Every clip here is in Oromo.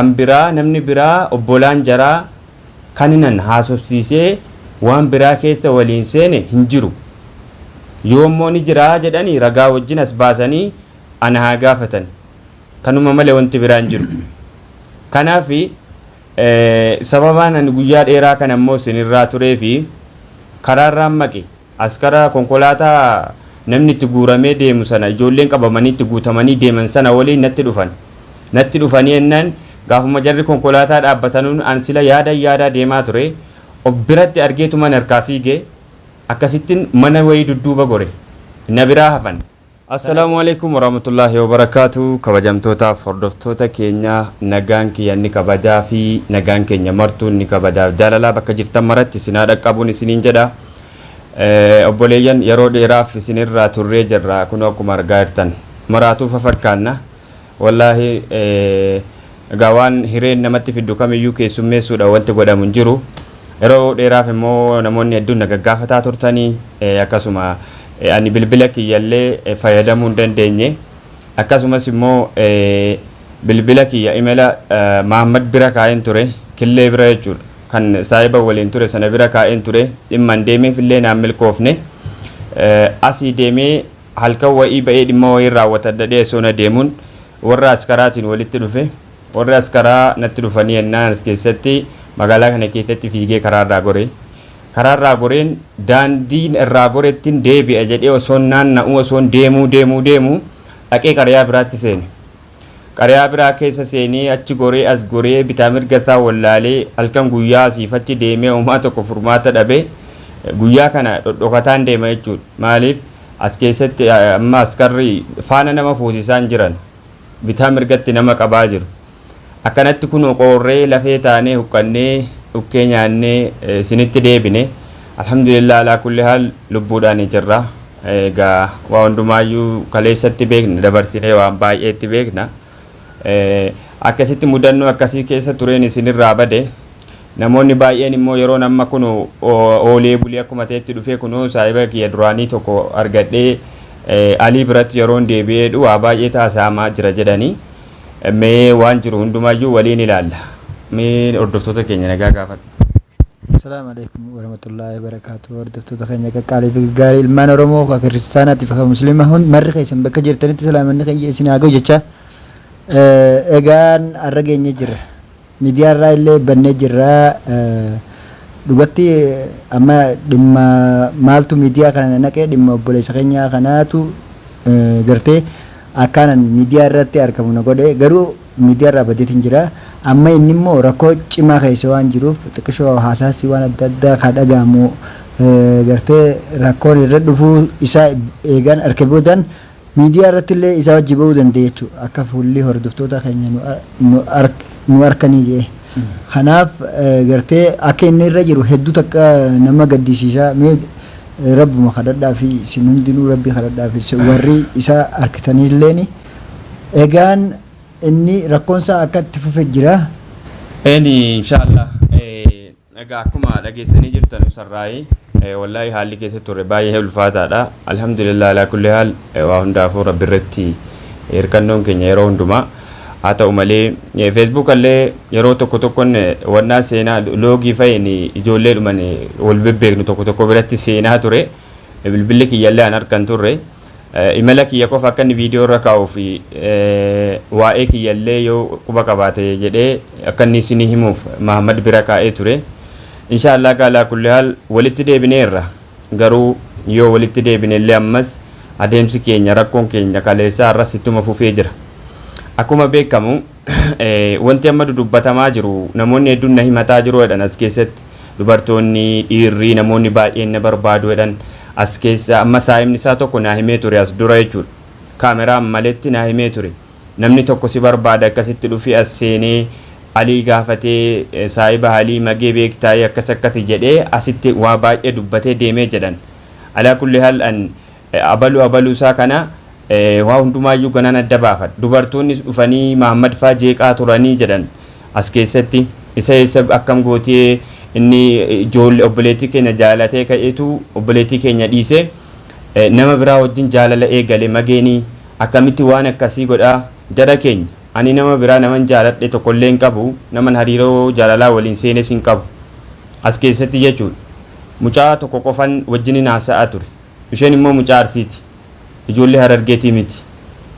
Kan biraa namni biraa obbolaan jaraa kaninan haasofsiisee waan biraa keessa waliin seene hin jiru. Yoo immoo ni jiraa jedhanii ragaa wajjin as baasanii ana haa gaafatan. Kanuma malee wanti biraa hin jiru. Kanaaf sababaan ani guyyaa dheeraa kana immoo isinirraa turee fi karaarraan maqe askara konkolaataa namni itti guuramee deemu sana ijoolleen qabamanii itti guutamanii deeman sana waliin natti dhufan. Natti dhufanii ennaan gaafuma jarri konkolaataa dhaabbatanuun an sila yaada yaadaa deemaa ture of biratti argeetuman harkaa fiige akkasittin mana wayii dudduuba gore na biraa hafan. Assalaamu Aleykum Warahmatullaahi Wabarakaatu Kabajamtootaaf hordoftoota keenya nagaan kiyya inni kabajaa fi nagaan keenya martuu inni kabajaaf jaalalaa bakka jirtan maratti isin haa dhaqqabuun isiniin jedha. Obboleeyyan yeroo dheeraaf isinirraa turree jirra kunoo akkuma argaa jirtan maraatuu fafakkaanna. Wallaahi egaa waan hireen namatti fiddu kamiyyuu keessummeessuudha wanti godhamu hin jiru. Yeroo dheeraaf immoo namoonni hedduun na gaggaafataa turtanii akkasuma ani bilbila kiyyallee fayyadamuu hin dandeenye. Akkasumas immoo bilbila kiyya imela Mahammad bira kaa'een ture killee bira jechuudha. Kan saahiba waliin ture sana bira kaa'een ture dhimma hin deemeef illee naan milkoofne. Asii deemee Halkan wa'ii ba'ee dhimma wayiin raawwatadha jedhee osoon adeemuun warra askaraatiin walitti dhufe. Warri askaraa natti dhufanii ennaan as keessatti magaalaa kana keessatti fiigee karaarraa gore. Karaarraa goreen daandiin irraa gorettin deebi'a jedhee osoon naanna'uu osoon deemuu deemuu deemuu dhaqee qariyaa biraatti seene. Qariyaa biraa keessa seenee achi goree as goree bitaa mirga isaa wallaalee halkan guyyaa asiif achi deemee homaa tokko furmaata dhabe guyyaa kana dhodhokataan deema jechuudha. Maaliif as keessatti amma askarri faana nama fuusisaa hin jiran. Bitaa mirgatti nama qabaa jiru. Akkanatti kunoo qoorree lafee taanee huqqannee dhukkee nyaannee isinitti deebine. Alhamdulillah alaa kulli haal lubbuudhaan jirra. Egaa waa hundumaayyuu kaleessatti beekna dabarsinee waan baay'eetti beekna. Akkasitti mudannoo akkasii keessa tureen isinirraa bade. Namoonni baay'een immoo yeroon amma kun oolee bulee akkuma ta'etti dhufee kunoo saahiba kiyya duraanii tokko argadhee Alii biratti yeroon deebi'ee dhu waa baay'ee taasa'amaa jira jedhanii mee waan jiru hundumaayyuu waliin ilaalla. Mee hordoftoota keenya nagaa gaafadhu. Assalaamu alaikum warahmatullaahi wabarakaatuh. Hordoftoota keenya qaqqaalii fi gaggaarii ilmaan Oromoo ka kiristaanaatii fi ka musliima hund marri keessan bakka jirtanitti salaamanni keenya isin haa ga'u jecha. Egaan har'a geenye jirra. Miidiyaa irraa illee bannee jirra. Dhugatti amma dhimma maaltu miidiyaa kana na naqee dhimma obboleessa keenyaa kanaatu gartee akkaanan miidiyaa irratti argamu na godhe garuu miidiyaa irraa badeetiin jira. Amma inni immoo rakkoo cimaa keessa waan jiruuf xiqqishoo haasaasii waan adda addaa ka dhaga'amu gartee rakkoon irra dhufuu isaa eegaan arke boodan Miidiyaa irratti illee isaa wajji ba'uu danda'e jechuudha. Akka fuulli hordoftoota keenya nu nu arkanii jee. Kanaaf gartee akka inni irra jiru hedduu takka nama gaddisiisa. Mee rabbuma kadhadhaa fi isin hundinuu rabbi kadhadhaa fi warri isa arkitaniilleeni. Egaan inni rakkoon isaa akka itti fufe jira. Eeni inshallah Egaa akkuma dhageessanii jirtanu sarraayi wallaahi haalli keessa turre baay'ee ulfaataadha. Alhamdulillah alaa kulli haal waa hundaafuu rabbi irratti hirkannoon keenya yeroo hundumaa. Haa ta'u malee Facebook illee yeroo tokko tokkon wannaa seenaa loogii fa'iin ijoolleedhuman wal bebbeeknu tokko tokko biratti seenaa ture. Bilbilli kiyyallee an harkan turre. Imala kiyya qofa akka inni viidiyoo irra kaa'uu fi waa'ee kiyya illee yoo quba qabaate jedhee akka inni isinii himuuf Mahammad bira kaa'ee ture. Insha Allah alaa kulli haal walitti deebineerra. Garuu yoo walitti deebine illee ammas adeemsi keenya rakkoon keenya kaleessaa har'as ittuma fufee jira. Akkuma beekamu wanti amma dudubbatamaa jiru namoonni hedduun na himataa jiru jedhan as keessatti. Dubartoonni, dhiirri, namoonni baay'een na barbaadu jedhan. As keessa amma saahibni isaa tokko naa himee ture as dura jechuudha. Kaameraan maletti naa himee ture. Namni tokko si barbaada akkasitti dhufee as seenee Alii gaafatee saahiba Alii magee beektaayii akkas akkati jedhee asitti waa baay'ee dubbatee deemee jedhan. Alaa kulli haal an abalu abaluu isaa kana waa hundumaayyuu ganaan adda baafadha. Dubartoonnis dhufanii Mahammad faa jeeqaa turanii jedhan. As keessatti isa eessa akkam gootee inni ijoollee obboleettii keenya jaalatee ka'eetu obboleettii keenya dhiisee nama biraa wajjin jaalala eegale mageenii akkamitti waan akkasii godhaa jara keenya Ani nama biraa naman jaaladhe tokkollee hin qabu, naman hariiroo jaalalaa waliin seenes hin qabu. As keessatti jechuudha. Mucaa tokko qofan wajjinin haasa'aa ture. Isheen immoo mucaa Arsiiti. Ijoollee Harargeetii miti.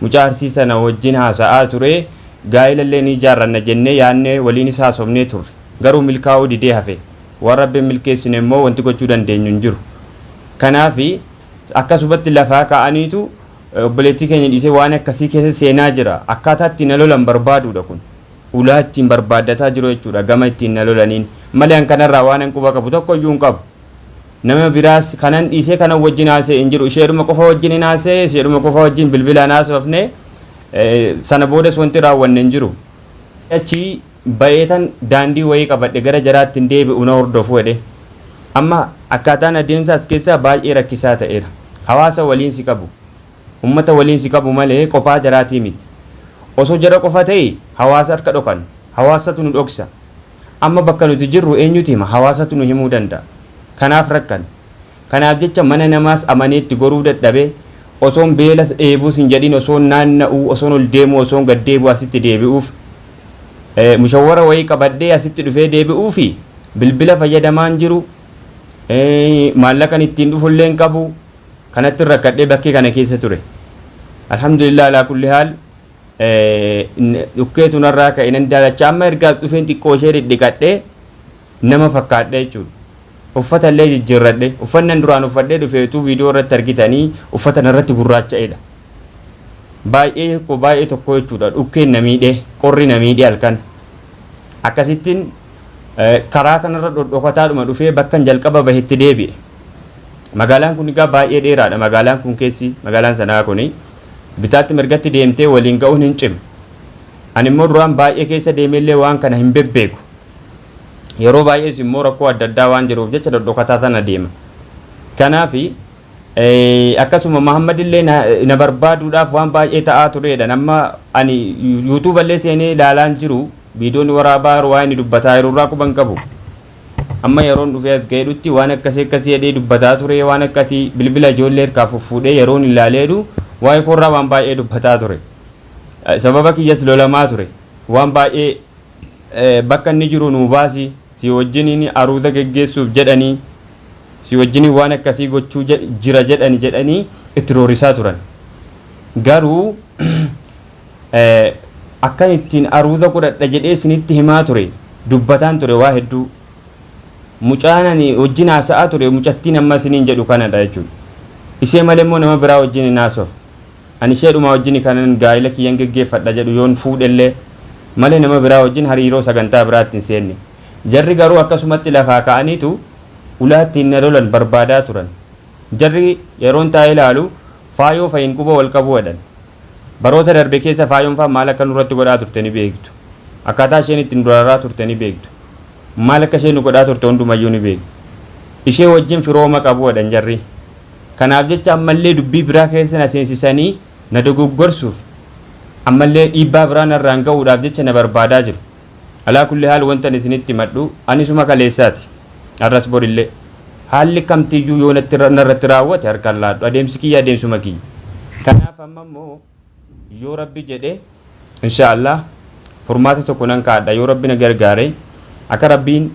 Mucaa Arsii sana wajjin haasa'aa ture, gaa'ila illee ni ijaarranna jennee yaadnee waliinis haasofnee turre. Garuu milkaa'uu didee hafe. Waan Rabbi hin milkeessine immoo wanti gochuu dandeenyu hin jiru. Kanaaf akkasumatti lafaa ka'aniitu obboleettii keenya dhiisee waan akkasii keessa seenaa jira. Akkaataa ittiin na lolan barbaaduudha kun. Ulaa ittiin barbaaddataa jiru jechuudha gama ittiin na lolaniin. Malee an kanarraa waan an quba qabu tokko iyyuu hin qabu. Nama biraas kanan dhiisee kanan wajjin haasa'e hin jiru. Isheedhuma qofa wajjin hin haasa'e, isheedhuma qofa wajjin bilbilaan haasofne. Sana boodas wanti raawwanne hin jiru. Achii ba'eetan daandii wayii qabadhe gara jaraatti hin deebi'u na hordofu jedhe. Amma akkaataan adeemsa as keessaa baay'ee rakkisaa ta'eera. Hawaasa waliin si qabu. Ummata waliin si qabu malee qophaa jaraatii miti. Osoo jara qofa ta'e hawaasa harka dhokanna. Hawaasatu nu dhoksa. Amma bakka nuti jirru eenyutu hima? Hawaasatu nu himuu danda'a. Kanaaf rakkanne. Kanaaf jecha mana namaas amanee itti goruu dadhabe. Osoon beelas dheebuus hin jedhin osoon naanna'uu, osoon ol deemuu, osoon gad deebi'u asitti deebi'uuf mushawwara wayii qabadhee asitti dhufee deebi'uufi bilbila fayyadamaan jiru, maallaqan ittiin dhufullee hin qabu. Kanattin rakkadhee bakkee kana keessa ture. Alhamdulillah alaa kulli haal dhukkeetu narraa ka'e nan daalacha amma erga as dhufeen xiqqoo ishee dhidhiqadhee nama fakkaadhe jechuudha. Uffata illee jijjiirradhe. Uffanni an duraan uffadhee dhufe utuu viidiyoo irratti argitanii uffata narratti gurraacha'edha. Baay'ee tokko baay'ee tokko jechuudha. Dhukkeen na miidhe, qorri na miidhe halkan. Akkasittiin karaa kanarra dhodhokataadhuma dhufee bakkan jalqaba bahetti deebi'e. Magaalaan kun egaa baay'ee dheeraadha. Magaalaan kun keessi magaalaan sanaa kuni bitaatti mirgatti deemtee waliin ga'uun hin cimu. Ani immoo duraan baay'ee keessa deemeellee waan kana hin bebbeeku. Yeroo baay'ees immoo rakkoo adda addaa waan jiruuf jecha dhodhokataa tana deema. Kanaaf akkasuma Mahammad illee na barbaaduudhaaf waan baay'ee ta'aa tureedha. Amma ani YouTube illee seenee ilaalaan jiru viidiyoon waraabaa jiru waan inni dubbataa jiru irraa quban qabu. Amma yeroon dhufee as ga'eedhutti waan akkasii akkasii jedhee dubbataa ture waan akkasii bilbila ijoollee harkaa fuffuudhee yeroon ilaaleedhu waa'ee koorraa waan baay'ee dubbataa ture. Sababa kiyyas lolamaa ture. Waan baay'ee bakka inni jiru nuu baasi si wajjiniin aruuza geggeessuuf jedhanii si wajjiniin waan akkasii gochuu jira jedhani jedhanii itti roorrisaa turan. Garuu akkan ittiin aruuza godhadha jedhee isinitti himaa ture dubbataan ture waa hedduu. Mucaan ani wajjin haasa'aa ture mucattiin amma isiniin jedhu kanadha jechuudha. Ishee malee immoo nama biraa wajjin hin haasofne. Ani isheedhumaa wajjini kanan gaa'ila kiyyan geggeeffadha jedhu yoon fuudhellee malee nama biraa wajjin hariiroo sagantaa biraatti hin seenne. Jarri garuu akkasumatti lafaa ka'aniitu ulaa ittiin na lolan barbaadaa turan. Jarri yeroon taa'ee ilaalu Faayoo fa'iin quba wal qabu jedhan. Baroota darbe keessa Faayoon faa maal akka nurratti godhaa turte ni beektu. Akkaataa isheen itti nu dararaa turte ni beektu. Maal akka isheen nu godhaa turte hundumayyuu ni beektu. Ishee wajjin firooma qabu jedhan jarri. Kanaaf jecha ammallee dubbii biraa keessa na seensisanii na dogoggorsuuf ammallee dhiibbaa biraa narraan ga'uudhaaf jecha na barbaadaa jiru. Alaa kulli haal wantan isinitti himadhu ani isuma kaleessaati. Har'as borillee. Haalli kamtiyyuu yoo natti narratti raawwate harka hin laadhu. Adeemsi kiyya adeemsuma kiyya. Kanaaf amma immoo yoo Rabbi jedhe insha Allah furmaata tokko nan kaa'adha yoo Rabbi na gargaare akka Rabbiin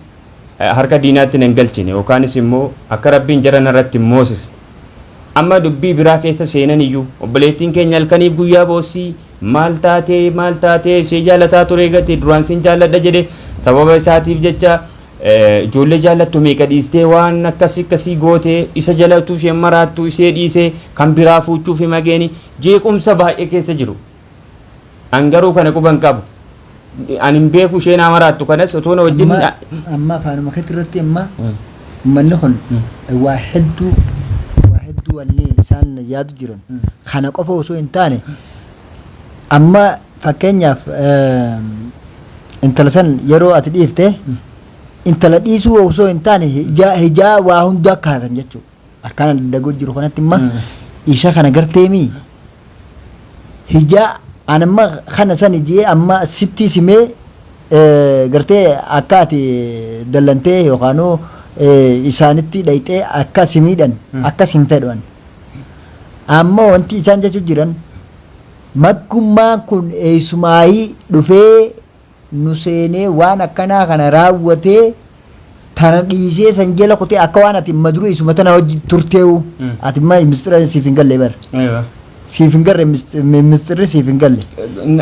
harka diinaatti nan galchine yookaanis immoo akka Rabbiin jara narratti hin moosisne. Amma dubbii biraa keessa seenan iyyuu obboleettiin keenya halkaniif guyyaa boossii maal taatee maal taatee ishee jaalataa ture gate duraan sin jaalladha jedhe sababa isaatiif jecha ijoollee jaallattu meeqa dhiistee waan akkasii akkasii gootee isa jalatu isheen maraattu ishee dhiisee kan biraa fuuchuuf himageeni jeequmsa baay'ee keessa jiru. An garuu kana quba hin qabu. Ani hin beeku isheen haa maraattu kanas otoo na wajjin Amma amma afaanuma keetti irratti amma ummanni kun waa hedduu waa hedduu wanni isaan yaadu jiran kana qofa osoo hin taane amma fakkeenyaaf intala san yeroo ati dhiifte intala dhiisuu osoo hin taane hijaa hijaa waa hundaa kaasan jechuudha. Akkaan daddagoo jiru kanatti imma isa kana garteemii hijaa an amma kana sani jee amma sitti simee gartee akka ati dallantee yookaanuu isaanitti dhayxee akka si miidhan akkas hin fedhu ani. Amma wanti isaan jechuu jiran Makkummaan kun eessumaayii dhufee nu seenee waan akkanaa kana raawwatee tana dhiisee san jala kutee akka waan ati imma dura isuma tana wajji turteewu. Ati imma mistira siif hin galle bara. Siif hin galle, mistirri siif hin galle.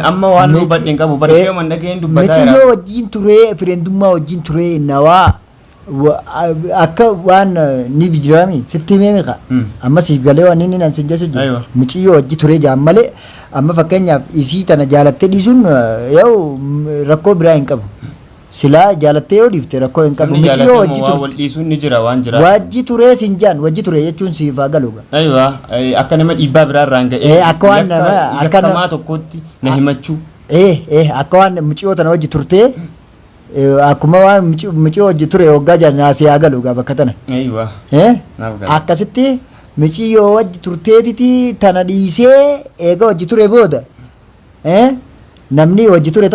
Amma waan hubadhe hin qabu, barsiisoo man dhageen dubbataa jira. Miciyyoo wajjin turee, firendummaa wajjin turee, nawaa akka waan ni jiraami sitti himee miqa. Amma siif galee waan inni nan sin jechu jiru. Miciyyoo wajji turee jaan malee, amma fakkeenyaaf isii tana jaalattee dhiisuun yoo rakkoo biraa hin qabu. Silaa jaalattee yoo dhiifte rakkoo hin qabu. Namni Miciyyoo jaalatee wajji waan wal turte. dhiisuun ni jira waan jira. Wajji turee sin jaan, wajji ture jechuun siif haa galu. Aywa, akka nama dhiibbaa biraa irraan ga'ee Akka waan akka yakkamaa tokkotti na himachuu. Akka waan muciyyoo tana wajji turtee, akkuma waan muciyyoo wajji ture waggaa jaan naasii haa galu gaa bakka tana. Aywa. Naaf gala. Akkasitti miciyyoo wajji turteetiti tana dhiisee eega wajji ture booda namni wajji ture tokko.